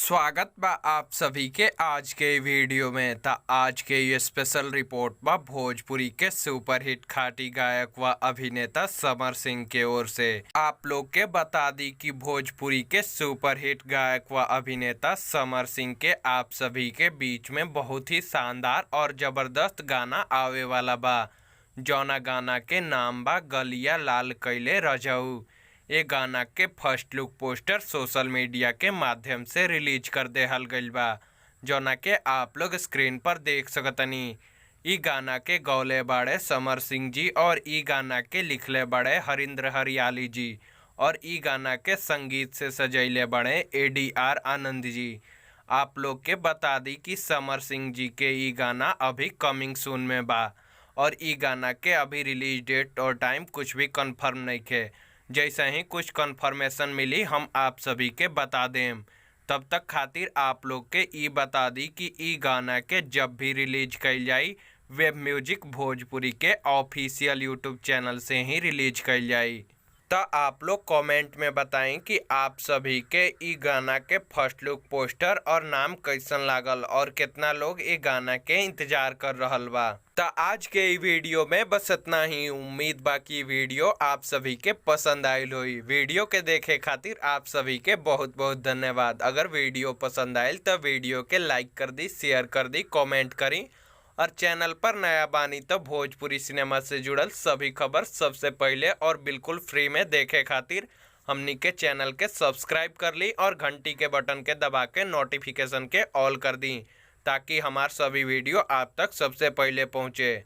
स्वागत बा आप सभी के आज के वीडियो में। त आज के ये स्पेशल रिपोर्ट बा भोजपुरी के सुपरहिट खाटी गायक व अभिनेता समर सिंह के ओर से। आप लोग के बता दी कि भोजपुरी के सुपरहिट गायक व अभिनेता समर सिंह के आप सभी के बीच में बहुत ही शानदार और जबरदस्त गाना आवे वाला बा, जौना गाना के नाम बा गलिया लाल कैले रजऊ। ये गाना के first look poster social media के माध्यम से रिलीज कर देहल गइल बा, जौना के आप लोग स्क्रीन पर देख सकतनी। इ गाना के गौले बाड़े समर सिंह जी और इ गाना के लिखले बाड़े हरिंद्र हरियाली जी और इ गाना के संगीत से सजैले बाड़े एडीआर आनंद जी। आप लोग के बता दी कि समर सिंह जी के इ गाना अभी कमिंग सून में बा और इ गाना के अभी रिलीज डेट और टाइम कुछ भी कंफर्म नइखे। जैसे ही कुछ कंफर्मेशन मिली, हम आप सभी के बता देम। तब तक खातिर आप लोग के इ बता दी कि इ गाना के जब भी रिलीज कइल जाई, वेब म्यूजिक भोजपुरी के ऑफिशियल यूट्यूब चैनल से ही रिलीज कइल जाई। त आप लोग कमेंट में बताई कि आप सभी के इ गाना के फर्स्ट लुक पोस्टर और नाम कैसन लागल और कितना लोग इ गाना के इंतजार कर रहल बा। त आज के इ वीडियो में बस इतना ही। उम्मीद बा कि वीडियो आप सभी के पसंद आइल होई। वीडियो के देखे खातिर आप सभी के बहुत बहुत धन्यवाद। अगर वीडियो पसंद आइल त वीडियो के लाइक कर दी, शेयर कर दी, कमेंट करी और चैनल पर नया बानी तो भोजपुरी सिनेमा से जुड़ल सभी खबर सबसे पहले और बिल्कुल फ्री में देखे खातिर हमनी के चैनल के सब्सक्राइब कर ली और घंटी के बटन के दबा के नोटिफिकेशन के ऑल कर दी, ताकि हमार सभी वीडियो आप तक सबसे पहले पहुंचे।